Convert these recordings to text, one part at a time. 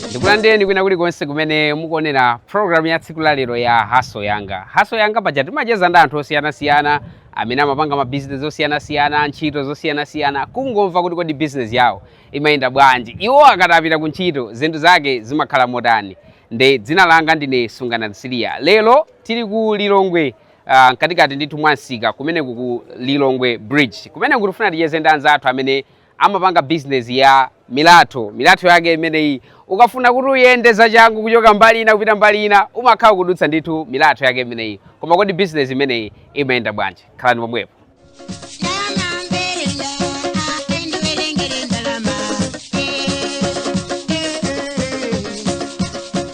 Ndikulandireni kwina kulikonse kumene mukuonera program ya tsiku la lero ya Hustle Yanga. Hustle Yanga paja timacheza ndi anthu osiyanasiyana amene amapanga mabizinesi osiyanasiyana, ntchito zosiyanasiyana, kungomva kuti kodi bizinesi yawo imayenda bwanji, iwo akatapita ku ntchito zinthu zake zimakhala motani. Nde dzina langa ndine Sungana Msiliya. Lero tili ku Lilongwe, mkatikati ndithu mwa msika kumeneku ku Lilongwe Bridge, kumeneku tifuna ticheze ndi anzathu amene amapanga business ya milatho. Milatho yake imeneyi, ukafuna kuti uyende zachangu kuchoka mbali ina kupita mbali ina, umakhala kudutsa ndithu milatho yake imeneyi. Koma kodi business imeneyi imayenda bwanji? Khalani pomwepo.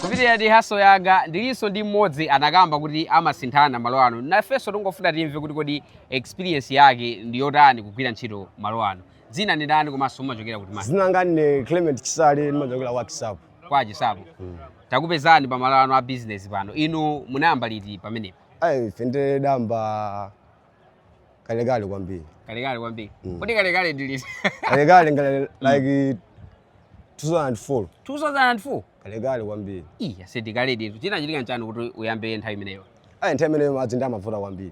Kupitirira ndi Hustle Yanga, ndilinso ndi mmodzi anakamba kuti amasinthana malo ano. Nafenso tingofuna timve kuti kodi experience yake ndi yotani kugwira ntchito malo ano. Dzina ndi ndani komanso mumachokera kuti mani? Dzina langa ndine Clement Chisale, ndimachokera kwa Chisapo. Kwa Chisapo. Takupezani pa malo ano a business pano. Inu munayamba liti pamenepa? Ayi, ife ndidayamba kalekale kwambiri. Kalekale kwambiri. Kodi kalekale ndi liti? Kalekale ngale like 2004. 2004? Kalekale kwambiri. Iya, seti kale ditu. Chinachitika nchani kuti uyambe nthawi imeneyo? Ayi, nthawi imeneyo madzi ndi amavuta kwambiri.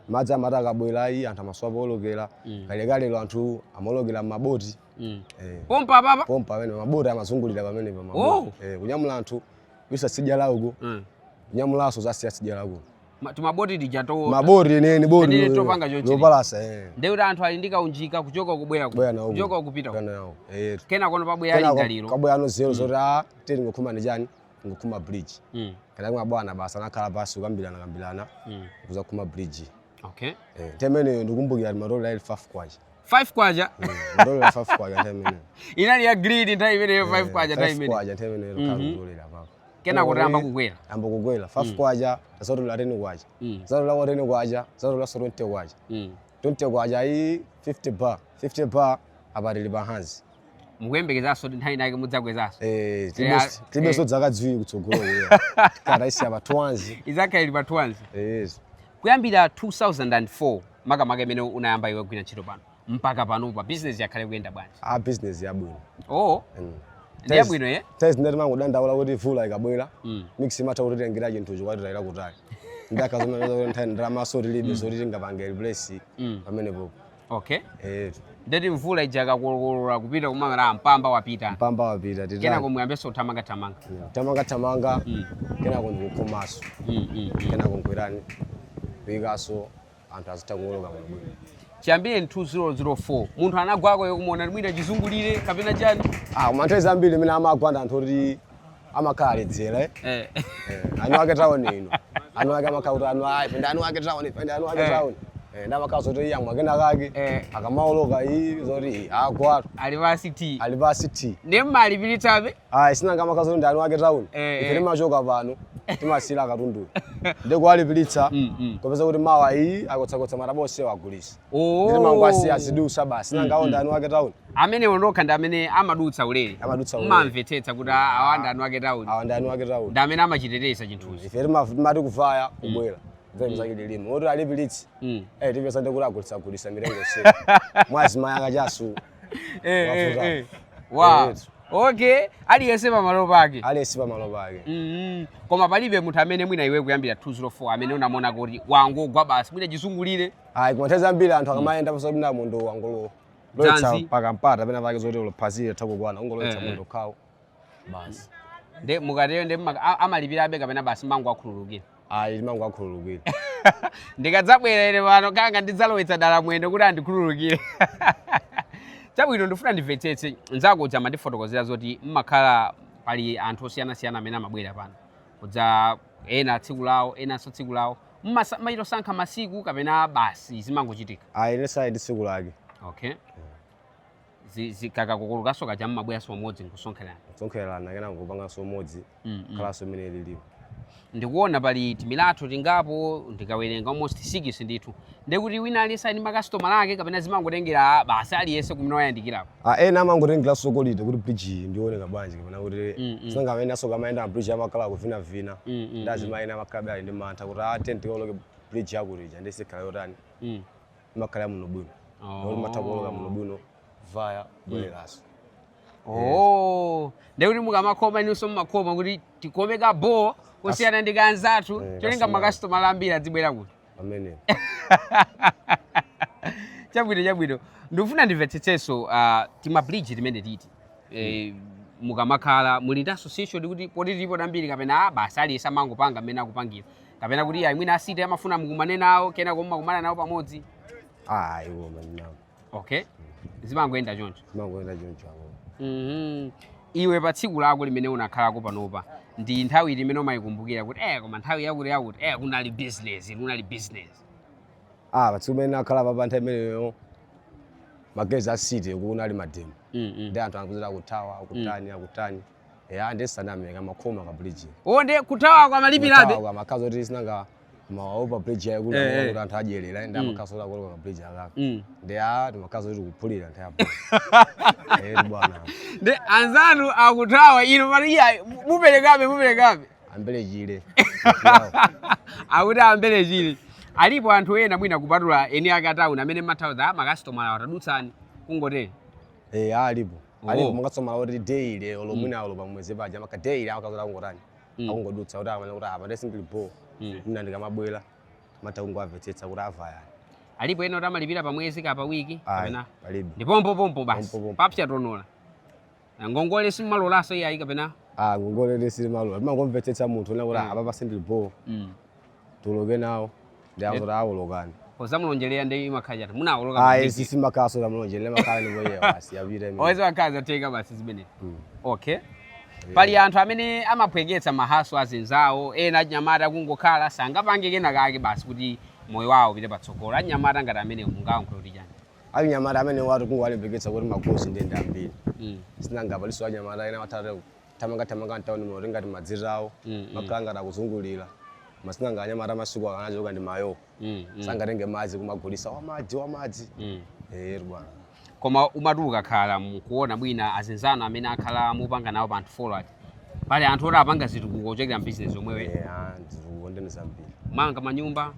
Madzi amati akabwera, ayi, anthu amasowa polokera. Kalekalelo anthu amalokera m'maboti. Pompa papa? Pompa pamene maboti amazungulira pamene pa maboti. Kunyamula anthu kuisa tsidya la uko, kunyamulanso zasiya tsidya la kuno. Timaboti tija to Maboti eneni, boti Enene topanga chonchi. Lopalasa, eh. Ndekuti anthu ali ndi kaunjika kuchoka kubwera Kubwera nawo. Kuchoka kupita Kubwera nawo. Eh. Kena kono pabwera Kenako lingaliro. Kabwera no zero zoti a tili ngokhuma ndi chani, ngokhuma bridge. Kana mwa bwana basi anakhala pasi kukambirana kambirana kuzakhuma bridge. Eh, nthawi imeneyo ndikumbukira timatolera ili 5 kwacha. 5 kwacha? Matolera 5 kwacha nthawi imeneyo. Inali ya green nthawi imeneyo, 5 kwacha nthawi 5 imeneyo. Kwacha nthawi imeneyo tokhala kutolera papa. Kena kuti amba kukwera. Amba kukwera 5 kwacha, tasatolera 10 kwacha. Zasatolera kwa 10 kwacha, zasatolera 20 kwacha. 20 kwacha iyi 50 bar, 50 bar apa tili pa hanzi. Mukuyembekezanso kuti nthawi inake mudzakwezaso? Eh, tilibenso zaka 2 kutsogolo kuya. Tikata isiya pa 2 hanzi. Izakhala ili pa 2 hanzi. Yes. Kuyambira 2004 makamaka imene unayamba iwe kugwira ntchito pano mpaka panopa, business yakhale kuyenda bwanji? A, business yabwino. Ndi yabwino, ye? Nthawi zina timangodandaula kuti mvula ikabwera, mix imatha kutitengera chinthucho kwatitayira kutali. Ndakazona kuti nthawi ndalamaso tilibe zoti tingapange replace pamenepopo. Ndeti mvula ija ikakolola kupita kumangana, mpamba wapita. Mpamba wapita, titani? Kenako muyambenso kuthamanga thamanga. Thamanga thamanga, kenako ndikukhomaso, kenako nkwirani kuyikaso anthu azitha kuwoloka bwinobwino. Chiyambire 2004 munthu anagwako yokumuona mwina chizungulire kapena chani? Ah, koma nthawi zambiri imene amagwa ndi anthu oti amakhala aledzera, eh. Eh, anu ake town ino, anu ake amakhala kuti anu ayi pende anu ake town pende anu ake town, eh, ndi amakhala zoti iye amwa kena kake, akamaoloka iyi zoti agwa. Ali pasi t. Ali pasi t. Ne mmalipilitsabe? Ayi, sinanga amakhala zoti ndi anu ake town. Ife timachoka pano timasiyira katundu ndi kuwalipiritsa, kupeza kuti mawa iyi akotsakotsa matabwa onsewo agulisa. Ndi mangwasi azidusa basi, sinanga awo ndi anu ake town. Amenewo ndokha ndi amene amadutsa ulere. Amadutsa ulere. Mmamvetsetsa kuti awa ndi anu ake town. Awa ndi anu ake town. Ndi amene amachiteteza chinthuchi. Ife timati kuvaya kubwera mvere zake lilimo oti alipilitsi, eh, tipeza ndi kuti agulitsa agulitsa mitengo se mwazimayi akachasu. Wavuta. Wow. Okay, aliyense pamalo pake. Aliyense pamalo pake. Koma palibe munthu amene mwina iwe kuyambira 204 amene unamona kuti wangogwa basi mwina chizungulire? Ayi, koma nthawi zambiri anthu akamayenda paso mina munthu wangolo lowetsa Dzanzi. pakampata pena pake zoti ulophazire tha kukwana ungolowetsa munthu khawo basi. Nde mukatero nde amalipirabe kapena basi mango akhululukira? Ayi, timango akhululukira. Ndikadzabwera ine pano kanga ndidzalowetsa dala mwendo kuti andikhululukire. Chabwino, ndifuna ndimvetsetse, nzako uja amandifotokozera zoti mmakhala pali anthu osiyanasiyana amene amabwera pano kudza, ena tsiku lawo, enanso tsiku lawo. Mmachitosankha masiku kapena basi zimangochitika? Ayi, ine sayi ndi tsiku lake. Okay, kakakokolokaso kaja mmabweranso pamodzi nkusonkherana? Kusonkherana, kena kupanganso umodzi, khalanso imene lilipo. Ndikuona pali timilatho tingapo, ndikawerenga almost 6 ndithu. Ndekuti wina aliyense ali makasitomala ake kapena zimangotengera basi aliyense kumene wayandikirapo? Ah, ena amangotengeranso quality kuti bridge iyi ndioneka bwanji, kapena kuti sinanga amene asoka amayenda ma bridge amakhala kuvinavina, ndi azimayi ena amakhala ali ndi mantha kuti a ten tikoloke bridge yakuti ija ndi sikhala yotani, imakhala ya muno bwino, kuti matha kuoloka muno bwino vaya bwereraso. Oh, ndekuti mukamakhoma inunso mumakhoma kuti tikome ka bo kusiyana ndi kanzathu, cholinga customer. Makasitomala ambiri adzibwera kuti pamene. Chabwino, chabwino. Ndikufuna ndimvetsetsenso tima bridge timene titi mukamakhala muli ndi association kuti poti tilipo tambiri, kapena basi aliyense amangopanga mmene akupangira, kapena kuti ayi, mwina a city amafuna mukumane nawo, kenako mumakumana nawo pamodzi? Ah, iwo maninawo. Okay, zimangoyenda choncho? Zimangoyenda choncho apo. Iwe pa tsiku lako limene unakhalako panopa, ndi nthawi iti imene umayikumbukira kuti koma nthawi yakuti yakuti kunali business, kunali business? Ah, patsiku imene nakhala papa, nthawi imeneyo magezi a city kunali ma demo, ndi anthu akuzita akuthawa, akutani, akutani, ya ndisanameka makhoma ka bridge. O, ndi kuthawa kwa malipirabe? Amakhaza kuti sinanga maopa bridge yakulu, kuti anthu adyerera, ndi amakhaza kuti akoloka ka bridge akaka, ndi a timakhaza kuti kuphulira nthawi yapo, bwana. Ndi anzanu akuthawa, inu mali iya, muperekabe, muperekabe. Ambele chile. Akuti ambele chile. Alipo anthu ena mwina kupatula eni ake atawuni amene mathawa za makasitomala atadutsani kungotere? Eh, alipo. Alipo. Makastomala kuti daily olo mwina olo pamwezi paja maka daily amakhaza kuti akungotani, akungodutsa, kuti amene kuti apa ndesindili bo, mwina ndikamabwera matha kungoamvetsetsa kuti avayani. Alipo ena kuti amalipira pa mwezi ka pa wiki? Ayi, Kapena palibe. Ndi pompopompo basi? Pompopompo. Papsa tonola ngongole simmalolaso iyayi kapena? Ah, ngongole ndesilimalola, timangomvetsetsa munthu na kuti apa pasindili bo, tuluke nawo, ndi akuti awolokani. Pozamulonjerera ndi imakhala chati munawoloka? Ayi, sisimakhaso tamulonjerera, makhala ndipo iye basi yapita imene. Owezi wakhala zatheka basi zimene. Okay, pali anthu amene amaphweketsa ma hustle azinzawo, ena achinyamata kungokhala sangapange kena kake basi kuti moyo wawo upite patsogolo. Achinyamata ngati amene mungawayankhule kuti chani? Achinyamata amene watu kungowalimbikitsa kuti magosi ndi ambiri, sinanga paliso achinyamata ena matata thamanga thamanga mtawuni muno ngati madzirawo, makhala ngati akuzungulira masinanga. Anyamata masiku akanachoka ndi mayo, sangatenge madzi kumagulisa wamadzi wamadzi. Eh bwana. Koma umati ukakhala mukuona mwina azinzano amene akhala mupanga nawo pa anthu forward, pali anthu oti apanga zitukuko kuchokera mbizinesi yomwewe? Eh, ah, zitukuko ndene zambiri. Manga manyumba?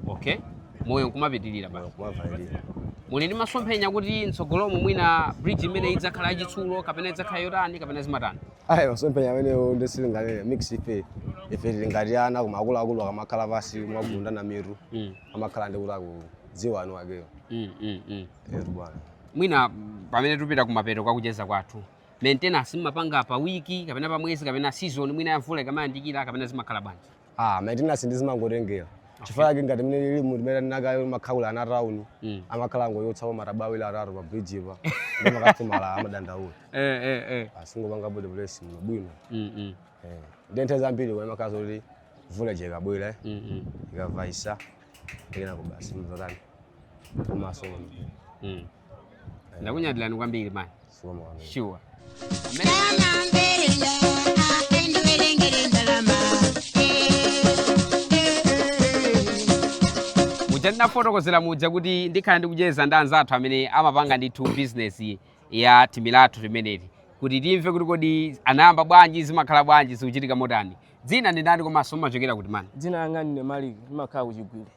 Okay, moyo nkumapitirira basi. Kumavalira. Muli ndi masomphenya kuti mtsogolomo mwina bridge imene idzakhala yachitsulo kapena idzakhala yotani kapena zimatani? Ayi, masomphenya amenewo ndisilinganene mix. Ife tili ngati ana, koma akuluakulu akamakhala pasi mwagunda na mitu, amakhala ndi kuti akudziwa anu akeyo. Eh bwana. Mwina pamene tupita kumapeto kwa kucheza kwathu, maintenance mmapanga pa wiki kapena pa mwezi kapena season mwina ya mvula ikamayandikira kapena zimakhala bwanji? Ah, maintenance ndizimangotengera chifukwa chake ngati mene lili timene tinakayo makhaula ana town, amakhala ngoyotsapo matabwa awiri atatu pa bridge pa, ndi makastomala amadandaula. Asingopanga body place muno bwino. Eh, ndi nthawi zambiri kwa makhala zoti mvula ija ikabwera, ikavaisa, kenako basi mzatani komaso. Ndakunyadirani kwambiri mani. Soma. Sure. Ndamamberera endiwerengere ndalama. Muja ndinafotokozera muja kuti ndikhala ndikucheza ndi anzathu amene amapanga ndithu business ya timilatho limeneli kuti timve kuti kodi anayamba bwanji, zimakhala bwanji, zikuchitika motani. Dzina ndi ndani komanso mumachokera kuti mani? Dzina langa ndine Maliki, ndimakhala kuchigwiri.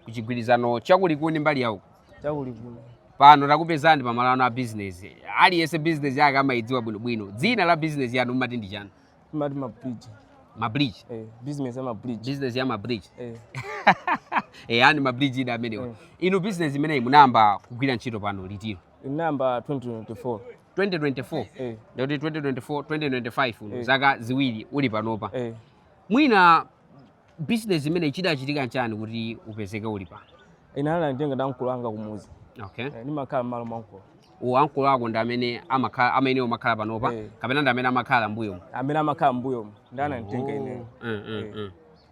Kuchigwirizano chakulikuni mbali yauko? Chakulikuni. Pano takupezani pamalo ano a business. Aliyense business yake amayidziwa bwinobwino. Dzina la business yanu mumati ndi chani? Timati mabridge. Mabridge? Eh, business ya mabridge. Business ya mabridge? Eh. Eh, ani mabridge ida amenewa. Inu business imeneyi munayamba kugwira ntchito pano litiro? Inayamba 2024. 2024? Eh. Ndikuti 2024, 2025 uno, Eh. zaka 2 uli panopa. Eh. Mwina business imene chidachitika nchani kuti upezeke uli pano? Inali nditenga ndi ankulu anga kumuzi. Okay. Eh, ndimakhala m'malo mwa ankulu. Uwo ankulu ako ndi amene amakhala, amene umakhala panopa? Eh. Kapena ndi amene amakhala mbuyomu? Amene amakhala mbuyomu ndi ananditenga ineyo.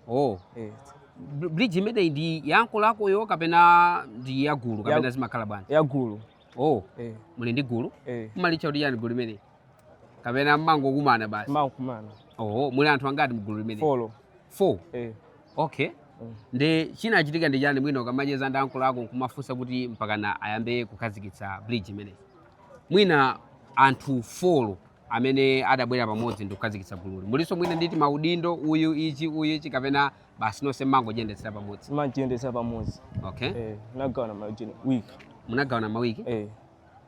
Oh. Eh. Bridge imeneyi ndi ya ankulu akoyo kapena ndi ya gulu kapena zimakhala bwanji? Ya gulu. Oh. Eh. Muli ndi gulu? Eh. Mumalitcha kuti chani gulu limene? Kapena mmangokumana basi? Mankumana. Oh, muli anthu angati mgulu limene? Four. Four. Eh. Okay. Ndi chinachitika ndi chani mwina ukamacheza ndi ankolo ako nkumafunsa kuti mpakana ayambe kukhazikitsa bridge imeneyi? Mwina anthu 4 amene adabwera pamodzi ndi kukhazikitsa gululi, mulinso mwina nditi maudindo, uyu ichi, uyu ichi, kapena basi nonse mmangochiyendetsera pamodzi? Timachiyendetsa pamodzi. Okay. Eh, nagawana majeni week. Munagawana mawiki? Eh.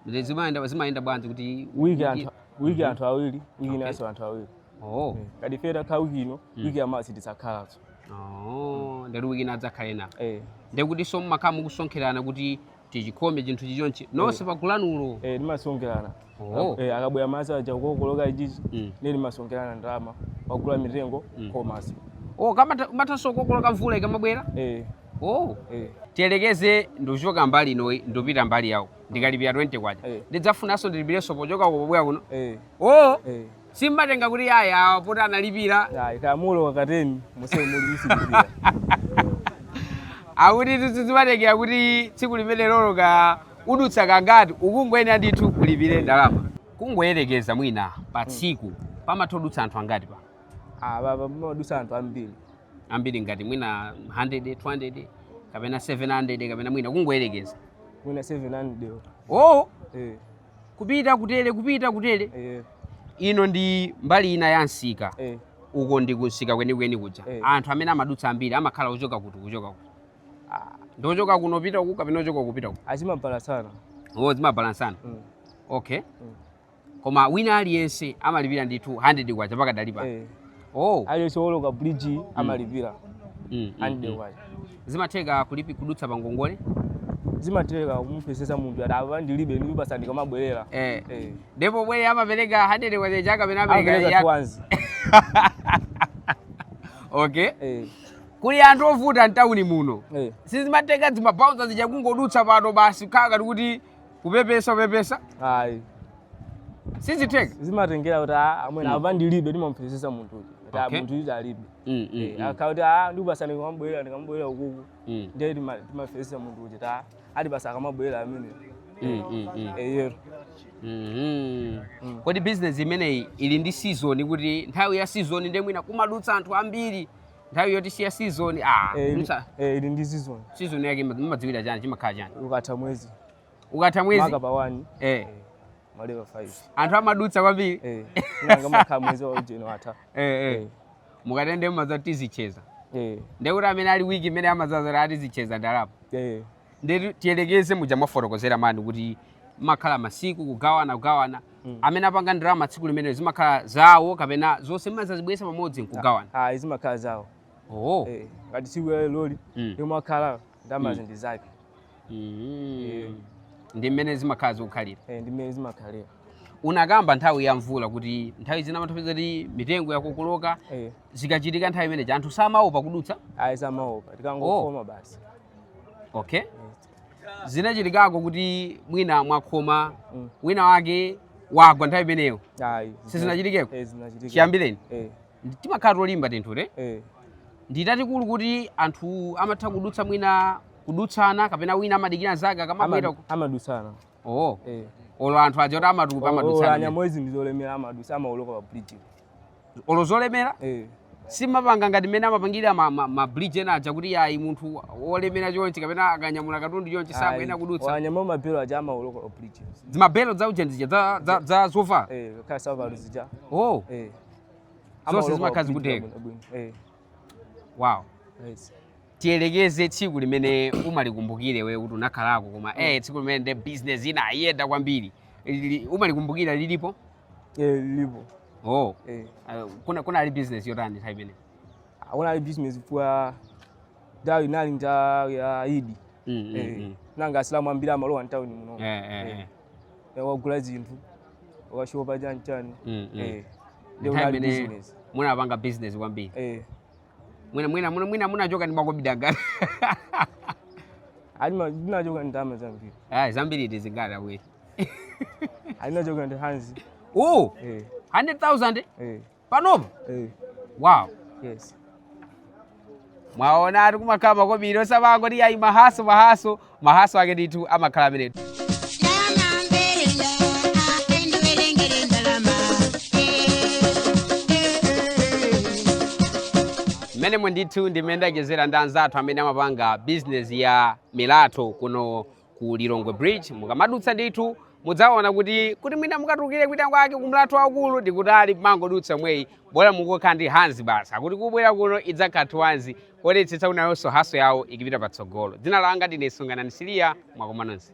Ndi zimayenda bwanji kuti Wiki anthu, wiki anthu awiri, wiki inanso anthu awiri. Oh. Eh, kadi fera kha wiki ino, wiki yamawa tidzakhalanso. Oh, ndati wiki ina adzakhale nawo. Eh. Ndekuti so mmakhala mukusonkherana kuti tichikhome chinthu chichonchi nonse pagulanulo? Eh, timasonkherana. Oh. Eh, akabwera madzi aja kukokoloka ichichi, ndiye timasonkherana ndalama, wagula mitengo, komanso. Oh, kamathanso kukokoloka mvula ikamabwera? Eh. Oh. Eh. Tiyelekeze ndikuchoka mbali inoyi ndupita mbali yawo, ndikalipira 20 kwacha. Ndidzafunanso ndilipirenso pochoka uko pobwera kuno? Eh. Oh. Eh. Simmatenga kuti ayi awa poti analipira? Ayi, kamulo kakateni muse muli musilipira. Akuti zimatengera kuti tsiku limene lolo ka udutsa kangati, ukungoyenera ndithu ulipire ndalama. Kungoyerekeza mwina pa tsiku pamatha kudutsa anthu angati pa? Ah, baba, pamadutsa anthu ambiri. Ambiri ngati mwina 100, 200 kapena 700 kapena mwina kungoyerekeza. Mwina 700. Oh. Eh. Kupita kutere, kupita kutere. Eh. Ino ndi mbali ina ya msika. Eh. Uko ndi kumsika kwenikweni kuja. Eh. Anthu amene amadutsa ambiri amakhala ochoka kuti, kuchoka kuti? Ndi ochoka kuno pita uku kapena ochoka kupita uku? Azimabalansana. Oh, zimabalansana. Okay. Koma wina aliyense amalipira ndithu 100 kwacha pakadali pano. Eh. Oh. Aliyense woloka bridge amalipira 100 kwacha. Zimatheka kulipi kudutsa pa ngongole? Zimatheka kumupesesa munthu ati apa ndilibe ndikupasa ndikamabwerera. Eh. Eh. Ndipo bwere amapereka 100 kwacha chaka kapena Amapereka amapereka twanzi. Okay. Eh. Kuli anthu ovuta mtawuni muno. Eh. Sizimateka zimabouncer zija kungodutsa pano basi khala ngati kuti kupepesa kupepesa. Ayi. Sizitheka. Zimatengera kuti amwene apa ndilibe ndimamupesesa munthu uja. Kuti munthu uja alibe. Eh, akhala kuti ndikupasa ndikamabwerera, ndikamabwerera ukuku. Ndiye timapesesa munthu uja ta ali basa akamabwerera amene. Eh, yero. Kodi business imeneyi ili ndi season, kuti nthawi ya season ndiye mwina kumadutsa anthu ambiri, nthawi yoti siya season, kudutsa? Eh, ili ndi season. Season yake imadziwira chani, chimakhala chani? Ukatha mwezi. Ukatha mwezi? Maka pa 1. Eh. Maleva 5. Anthu amadutsa kwambiri. Eh. Nanga makhala mwezi wa ujeno atha. Eh, eh. Mukatende mumadza tizicheza. Eh. Ndiye kuti amene ali wiki imene amadzaza ati tizicheza ndalama. Eh. Ndiye tiyelekeze muja mwafotokozera mani kuti makhala masiku kugawana kugawana. Amene apanga ndalama tsiku limene zimakhala zawo kapena zonse mumazibweretsa pamodzi nkugawana? Ah, zimakhala zawo. Oh. Eh, ngati tsiku la loli lomwe akhala ndalama ndi zake. Ndi mmene zimakhala zikukhalira. Eh, ndi mmene zimakhalira. Unakamba nthawi ya mvula kuti nthawi zina amatha kuti mitengo yakokoloka. Eh. Zikachitika nthawi imeneyi anthu samaopa kudutsa? Ayi, samaopa, tikangokhoma basi. Okay. Zinachitikako kuti mwina mwakhoma, wina wake wagwa nthawi imeneyo? Ayi. Sizinachitikeko? Eh, zinachitika. Chiyambireni? Eh. Timakhala tolimba tinthu te? Eh. Nditatikulu kuti anthu amatha kudutsa mwina kudutsana kapena wina amadikira zake akamabwera Amadutsana. Oh. Eh. Olo anthu aja kuti amatupa amadutsana. Olo anyamwezi ndi zolemera amadutsa, amawoloka pa bridge. Olo zolemera? Eh. Simapanga ngati mmene amapangira ma bridge ena aja kuti ayi munthu wolemera chonchi kapena akanyamula katundu chonchi sakuyenda kudutsa. Anyamula mabelo aja amawoloka pa bridge. Zimabelo za ujeni zija za zovala? Eh, kaya sabalu zija. Oh. Eh. Zonse Amawoloka zimakhala pa bridge zikuteka. bwino bwino. Eh. Wow. Yes. Tiyelekeze tsiku limene umalikumbukire wewe kuti unakhalako koma tsiku limene ndi business ina ayenda kwambiri. Umalikumbukira lilipo? Eh, lilipo. Oh. Eh. Kuna ali business yotani nthawi imeneyi? Kuna ali business kwa dawi nali nja ya Idi. Nanga asilamu ambiri amalowa ntawuni muno. Wagula zinthu, wakashopa chani chani. Ndio Nthawi kunali imene business. munapanga business kwambiri. Eh. Mwina munachoka ndi makobidi angati? Ali ndinachoka ndi ndalama zambiri. Ayi, zambiri tizingati awiri. Ali ndinachoka ndi hanzi. Oh. Eh. 100,000? Eh. Panopo? Eh. Wow. Yes. Mwaona ati kumakhala makobidi osamango ndi ayi mahaso mahaso mahaso ake ndithu amakhala amenewo. Ndalama Mmenemo ndithu ndimene ndachezera ndi anzathu amene amapanga business ya milatho kuno ku Lilongwe Bridge. Mukamadutsa ndithu mudzaona kuti mwina mukatulukire kwina kwake kumlatho waukulu ndikutali, mangodutsa mweyi, bola mukukhala ndi hanzi basi, akuti kubwera kuno idzakhala tuwanzi kuonetsetsa kuti nayonso hustle yawo ikipita patsogolo. Dzina langa ndine Sunganani Siliya. Mwakoma nonse.